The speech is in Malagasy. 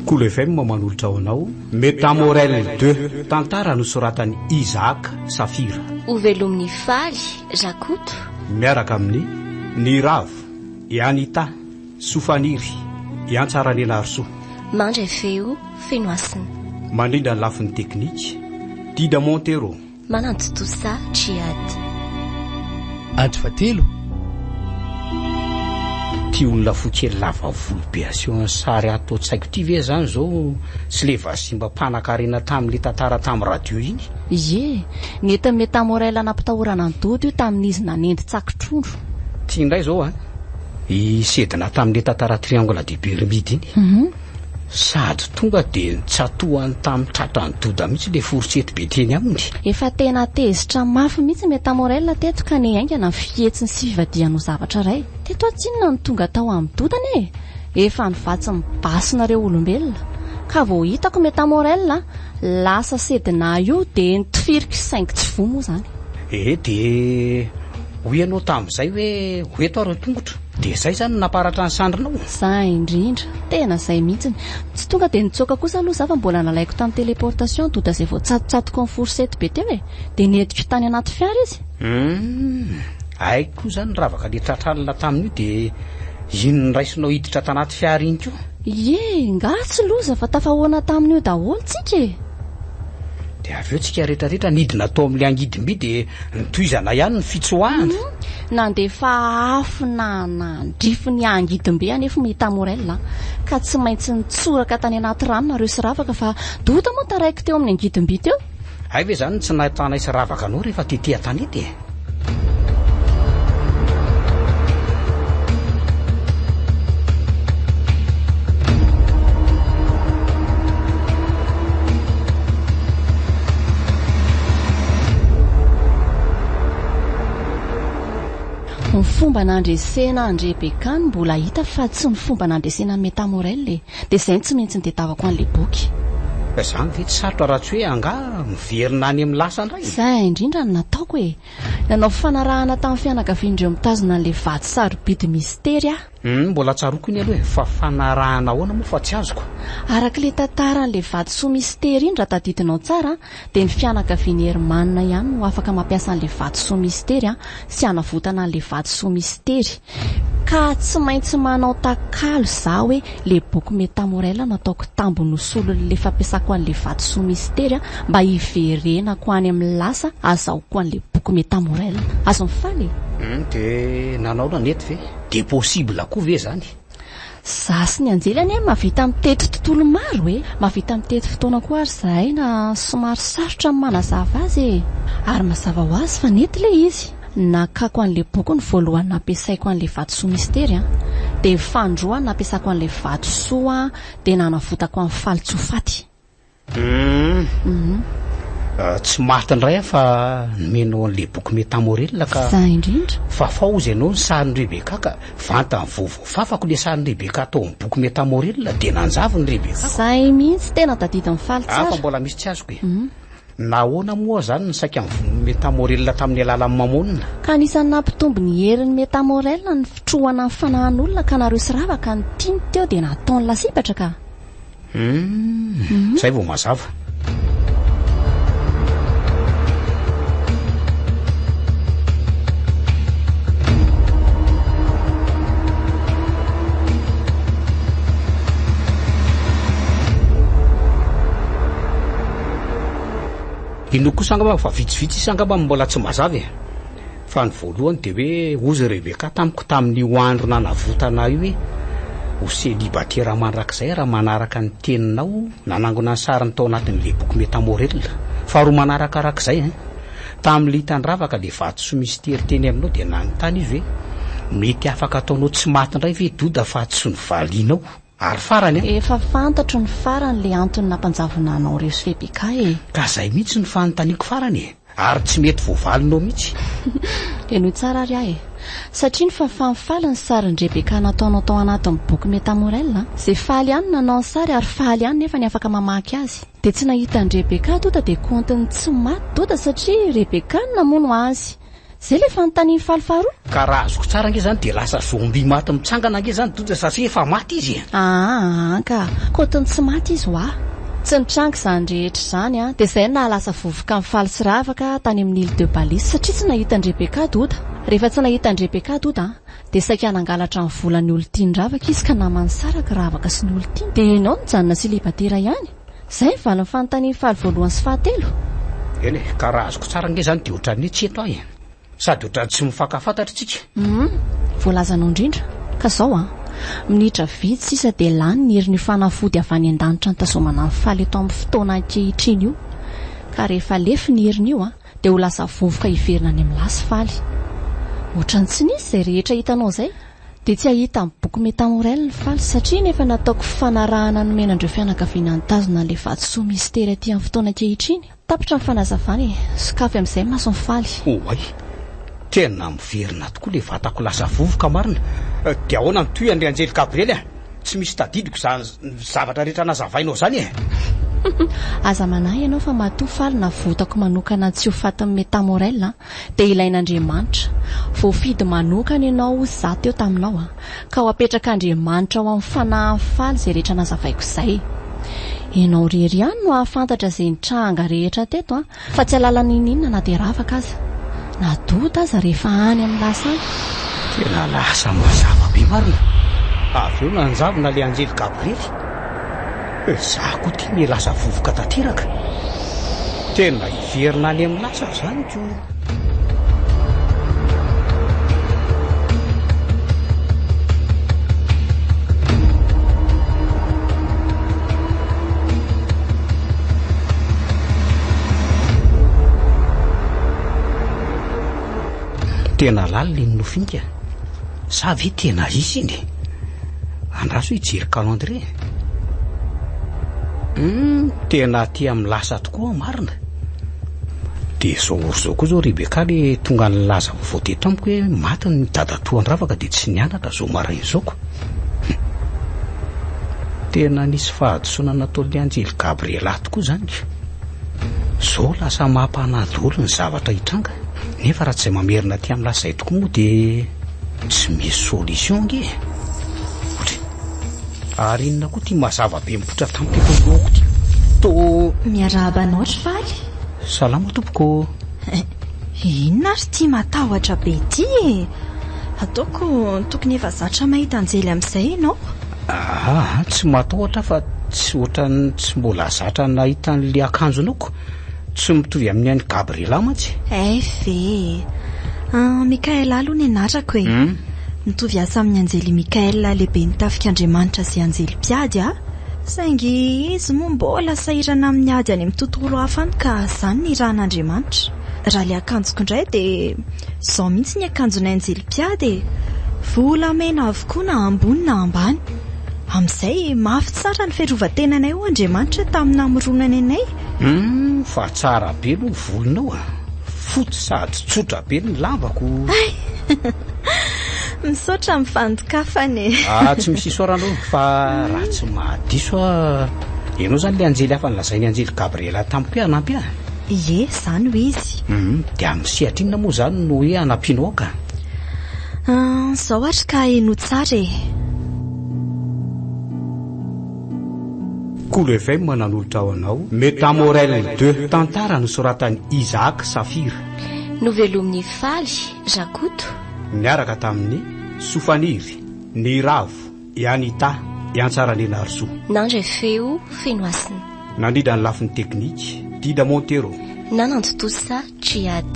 Kolo FM manolotra ho anao Metamorel 2, tantara nosoratan'i Isaac Safira. Ho velomin'i Faly Rakoto. Miaraka amin'i Niravo, i Anita, Sofaniry, i Antsaranelarisoa. Mandray feo Fenohasina. Mandrindra ny lafiny teknika, Dida Montero. Manantontosa Djihad. Andro fahatelo. Ty olona fo kely lava volo be asehon'ny sary ato an-tsaiko ty ve zany zao tsy le vazimba mpanakarena tamin'le tantara tamin'ny radio iny? Ie, nentin'i Metamorel nampitahorana an'i Dodo io tamin'izy nanendy tsaky-trondro. Ty indray zao an, i Sedna tamin'le tantara triangle de Bermude iny. Sady tonga dia nitsatohany tamin'ny tratran'i Doda mihitsy ilay fourchette be teny aminy. Efa tena tezitra mafy mihitsy Metamorel teto ka nihaingana ny fihetsiny sy fivadihany ho zavatra iray. Teto aho tsinona no tonga tao amin'i Doda anie e! Efa nivatsy ny basinareo olombelona. Ka vao hitako Metamorel a, lasa Sedna io dia nitifiriko saingy tsy voa moa izany. Ee dia hoy ianao tamin'izay hoe ho eto aho ireo tongotro. Dia izay izany no namparatra ny sandrinao? Zay indrindra, tena zay mihitsiny. Tsy tonga dia nitsoaka kosa aloha za fa mbola nalaiko tamin'ny téléportation doda izay voatsatotsatoko ny fourchette be teo e! Dia nentiko tany anaty fiara izy. Humm, haiko koa izany niravaka le tratra alina tamin'io dia iny noraisinao hiditra tanaty fiara iny koa. Ie, nga tsy loza fa tafahoana tamin'io daholo tsika e! Dia avy eo tsika retraretra nidina tao amin'ilay angidim-by dia nitohizana ihany ny fitsoahana. Nandefa afo na nandrify ny angidim-by anefa i Tamorel a! Ka tsy maintsy nitsoraka tany anaty rano nareo sy Ravaka fa Doda moa taraiky teo amin'ny angidim-by teo. Hay ve izany no tsy nahitanay sy Ravaka anao rehefa tety an-tanety e? Ny fomba nandresena an-dry Rebecca no mbola hita fa tsy ny fomba nandresena an'i Meta Morel e! Dia izay no tsy maintsy nitadiavako an'ilay boky. Fa izany ve tsy sarotra raha tsy hoe angaha miverina any amin'ny lasa indray? Izay indrindra no nataoko e! Nanao fifanarahana tamin'ny fianakavian'ireo mitazona an'ilay vato sarobidy mistery aho. Humm, mbola tsaroako iny aloha e, fa fanarahana ahoana moa fa tsy azoko? Araka ilay tantaran'ilay vatosoa mistery iny raha tadidinao tsara dia ny fianakavian'i Herman ihany no afaka mampiasa an'ilay vatosoa mistery sy hanavotana an'ilay vatosoa mistery. Ka tsy maintsy manao takalo za hoe le boky Metamorel no ataoko tambiny ho solon'le fampiasako an'le vatosoa mistery mba hiverenako any amin'ny lasa azahoako an'le boky Metamorel. Azon'i Faly e! Hum, de nanao na nety ve? De possible koa ve zany? Za sy ny anjely anie mahavita mitety tontolo maro e! Mahavita mitety fotoana koa ary zahay na somary sarotra ny manazava azy e! Ary mazava ho azy fa nety le izy. Nakako an'le boky ny voalohany nampiasaiko an'le vatosoa mistery an! Dia ny fanindroany nampiasako an'le vatosoa dia nanavotako an'i Faly tsy ho faty. Humm. Tsy maty indray aho fa nomenao an'le boky Metamorel ka. Zay indrindra. Fafao hozy ianao ny sarin'i Rebecca ka vantany vao voafafako le sarin'i Rebecca tao amin'ny boky Metamorel dia nanjavona i Rebecca. Zay mihitsy, tena tadidin'i Faly tsara. Ah fa mbola misy tsy azoko e. Nahoana moa izany no saika nivono Metamorel tamin'ny alalan'ny Mamôna? Ka anisan'ny nampitombo ny herin'ny Metamorel ny fitrohana ny fanahin'olona ka nareo sy Ravaka no tiany teo dia nataony lasibatra ka. Humm, zay vao mazava. Inoako kosa angamba fa vitsivitsy isa angamba no mbola tsy mazava e. Fa ny voalohany dia hoe hozy Rebecca tamiko tamin'io andro nanavotana ahy io hoe ho celibatera mandrakizay raha manaraka ny teninao nanangona ny sariny tao anatin'ilay boky Metamorel. Faharoa manarakarak'izay an, tamin'ilay hitan'i Ravaka ilay vatosoa mistery teny aminao dia nanontany izy hoe mety afaka ataonao tsy maty indray ve Doda fa tsy novalianao? Ary farany an. Efa fantatro ny farany le antony nampanjavona anao reo sy Rebecca e. Ka zay mihitsy no fanontaniako farany e! Ary tsy mety voavalinao mihitsy. Henoy tsara ary aho e. Satria nofafan'i Faly ny sarin'i Rebecca nataonao tao anatin'ny boky Metamorel a. Ze Faly ihany no nanao ny sary ary Faly ihany nefa ny afaka mamaky azy. Dia tsy nahita an'i Rebecca Doda dia kaontiny tsy maty Doda satria Rebecca no namono azy. Izay ilay fanontanian'i Faly faharoa. Ka raha azoko tsara ange izany dia lasa zombie maty mitsangana ange izany Doda satria efa maty izy e! Aa ka! Kotiny tsy maty izy hoa! Tsy nitranga izany rehetra izany an! Dia izay no nahalasa vovoka an'i Faly sy Ravaka tany amin'ny Ile de Bali satria tsy nahita an-dRebecca Doda. Rehefa tsy nahita an-dRebecca Doda an! Dia saika nangalatra ny volan'ny olon-tiany Ravaka izy ka naman'ny saraka Ravaka sy ny olon-tiany. Dia ianao nijanona selibatera ihany. Izay ny valin'ny fanontanian'i Faly voalohany sy fahatelo. Eny e, ka raha azoko tsara ange izany dia ohatran'ny hoe tsy eto aho e. Sady ohatran'ny tsy mifankafantatra isika. Humm, voalazanao indrindra. Ka izao an, minitra vitsy sisa dia lany ny herin'io fanafody avy any an-danitra nitazomana an'i Faly eto amin'ny fotoana ankehitriny io. Ka rehefa lefy ny herin'io an, dia ho lasa vovoka hiverina any amin'ny lasy Faly. Ohatran'ny tsy nisy izay rehetra hitanao izay. Dia tsy hahita ny boky Metamorel ny Faly satria iny efa nataoko fifanarahana nomena an'ireo fianakaviana nitazona an'ilay vatosoa mistery aty amin'ny fotoana ankehitriny. Tapitra ny fanazavana e! Sokafy amin'izay ny mason'i Faly. Oay! Tena miverina tokoa ilay vatako lasa vovoka marina. Dia ahoana ny tohiny ry Anjely Gabriely a? Tsy misy tadidiko izany zavatra rehetra nazavainao izany e! Aza manahy ianao fa matoa Faly navotako manokana tsy ho fatin'ny Metamorel a! Dia ilain'Andriamanitra. Voafidy manokana ianao hoy za teo taminao a! Ka ho apetrak'Andriamanitra ao amin'ny fanahiny faly izay rehetra nazavaiko izay. Ianao irery ihany no hahafantatra izay nitranga rehetra teto a! Fa tsy hahalala n'inon'inona na dia ravaka aza. Na dota aza rehefa any amin'ny lasa any. Tena lasa mazava be marina. Avy eo nanjavona ilay anjely Gabriely. Za koa ty ne lasa vovoka tanteraka. Tena hiverina any amin'ny lasa zany ko. Tena lalina iny nofy iny ka. Sa ve tena izy iny e? Andraso hijery calendrier. Hum, tena aty amin'ny lasa tokoa aho marina. Dia izao ora izao koa izao Rebecca le tonga nilaza vaovao teto amiko hoe maty ny dadatoan-dRavaka dia tsy nianatra izao maraina izao ko. Hum. Tena nisy fahadisoana nataon'ilay anjely Gabriela tokoa izany ko. Izao lasa mampanahy daholo ny zavatra hitranga. Nefa raha tsy izay mamerina aty amin'ny lasa izay tokoa moa dia tsy misy solution ange e. Ohatry. Ary inona koa ity mazava be mipoitra tampoka eto an-dohako ity? Toa. Miarahaba anao ry Faly. Salama tompoko ô. Inona ary ity matahotra be ity e? Ataoko tokony efa zatra mahita anjely amin'izay ianao. Aa, tsy matahotra aho fa tsy ohatran'ny tsy mbola zatra nahita an'ilay akanjonao ko. Tsy mitovy amin'ny an'i Gabriela mantsy. Hay ve e! Ah, Mikaela aloha ny anarako e. Mitovy asa amin'ny anjely Mikaela lehiben'ny tafik'Andriamanitra izay anjely mpiady aho. Saingy izy moa mbola sahirana amin'ny ady any amin'ny tontolo hafa any ka izany no irahan'Andriamanitra. Raha ilay akanjoko indray dia izao mihitsy ny akanjonay anjely mpiady e! Volamena avokoa na ambony na ambany. Amin'izay mafy tsara ny fiarovan-tenanay hoy Andriamanitra tamin'ny namoronany anay. Humm fa tsara be aloha ny volonao a! Fotsy sady tsotra be ny lambako. Hay! Misaotra amin'ny fandokafana e! Ah tsy misy isaorana aloha fa raha tsy mahadiso aho ianao izany ilay anjely hafa nolazain'ny anjely Gabriela tamiko hoe hanampy ahy? Ie, izany ho izy. Humm dia amin'ny sehatra inona moa izany no hoe hanampianao ahy ka? Ah, izao ary ka henoy tsara e! Kolo FM nanolotra ho anao Metamorel deux, tantara nosoratan'i Isaac Safira. Novelomin'i Faly Rakoto. Niaraka tamin'i Sofaniry, Niravo, i Anita, i Antsaranenarisoa. Nandray feo Fenohasina. Nandrindra ny lafiny teknika, Dida Montero. Nanantontosa Djihad.